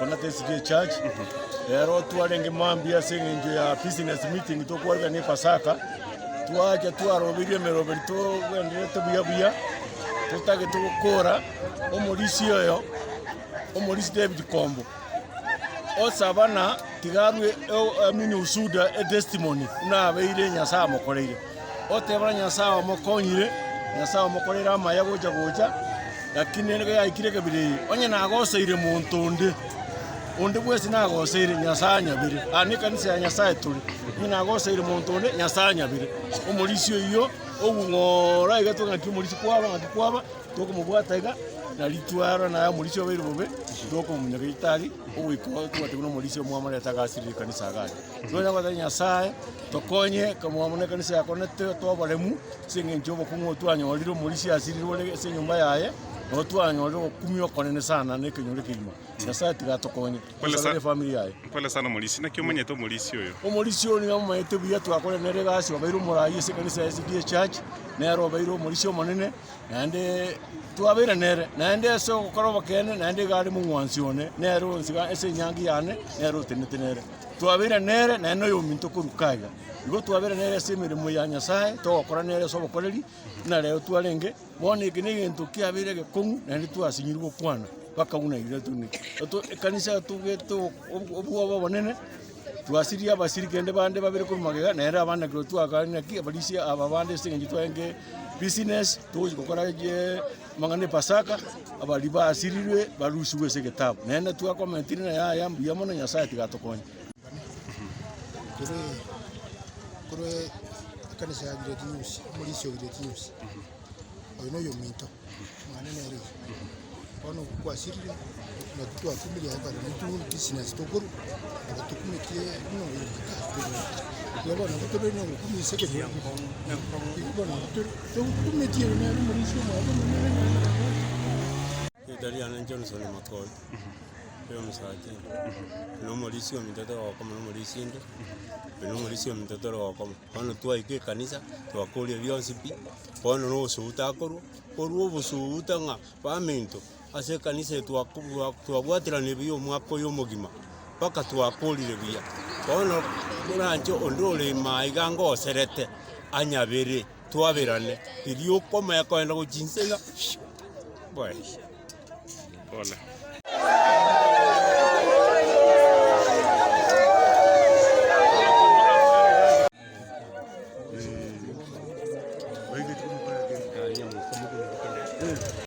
Konate SDA Church. Rero twarenge mambia ase eng'encho ya business meeting tokwarigania epasaka, twacha twarobeire emeroberi togendererete buya buya, totagete gokora omorisia oyo, omorisia David Kombo, osaba ng'a tiga arwe I mean ushuda etestimony buna abeire Nyasaye amokoreire. Oteba ng'a Nyasaye omokonyire, Nyasaye omokoreire amaya gocha gocha, lakini nigo yaikire ekebira eye, onye nagoseire monto onde, onde bwensi nagoseire, Nyasaye anyabere. Aa na ekanisa ya Nyasaye tore, onye nagoseire monto onde, Nyasaye anyabere. Omorisia oyio, obung'oora iga tore ng'aki omorisia kwaba ng'aki kwaba, tokomobwata iga, nari twarora naye omorisia obeire bobe, tokomomunyaka gitari, ogoika tobwate buna omorisia omwamorete agasirire ekanisa iga aria. Tonya gotebia Nyasaye, tokonye ekamwamu na ekanisa yakonete toe oboremu, ase eng'encho y'obokong'u obo twanyorire omorisia asirirwe ore ase enyomba yaye, nabo twanyorire ogokumia okonene sana na ekenyoro ekegima. Nyasaye tiga atokonye, Pole sa- tosabere efamiri yaye. Pole sana omorisia, naki omanyete omorisia oyo? Omorisia oyo nigo amomanyete buya twakorire nere egasi obeire omorai ase ekanisa ya SDA Church, nere obeire omorisia omonene, naende twabeire nere, naende ase ogokora obokeene naende iga are mong'wansi one, nere onsi iga ase enyangi yane, nere otenenete nere. Twabeire nere, naende noyominto korwa kaiga. Igo twabeire nere ase emeremo ya Nyasae, togokora nere ase obokoreri, buna rero twarenge, bono eke na egento kiabeire egekong'u, naende twasinyirwe gokwana, mpaka buna ira tune. Eto ekanisa togete obwoba obonene, twasirie abasiri kende bande babere korwa magega, naende abande ekero twakare naki abarisia aba bande ase eng'encho twarenge business, togochi gokora eeh amang'ana epasaka, abaria basirirwe barusigwe ase egetabu. Naende twakomentire ng'a yaya mbuya mono Nyasaye tiga atokonye. Tore korwa ekanisa ya Great News, omorisia o Great News, oyo na oyominto, mwane nere iga. Bono kwasirire, naki twakumirie aye kare intwe business tokorwa, nabo tokumetie buna oyominto ase Igo bono nabo tore na ogokumia ase ekenyoro. Igo bono nabo tore tokumetie ere nere omorisia omwabo omonene nere. Erieta riane Johnson Makori, oyo omosacha, na omorisia ominto tore gokoma na omorisia inde, oyo na omorisia ominto tore gokoma. Bono twaika ekanisa, twakoria bionsi pi, bono na obosuguta akorwa, korwa obosuguta ng'a baminto, ase ekanisa eye twako twabwateranirie buya omwaka oyo omogima, mpaka twakorire buya. Bono moranche onde ore ime aiga ngoserete, anyabere, twaberane, riria okomanya kogenda gochia inse iga. Pole.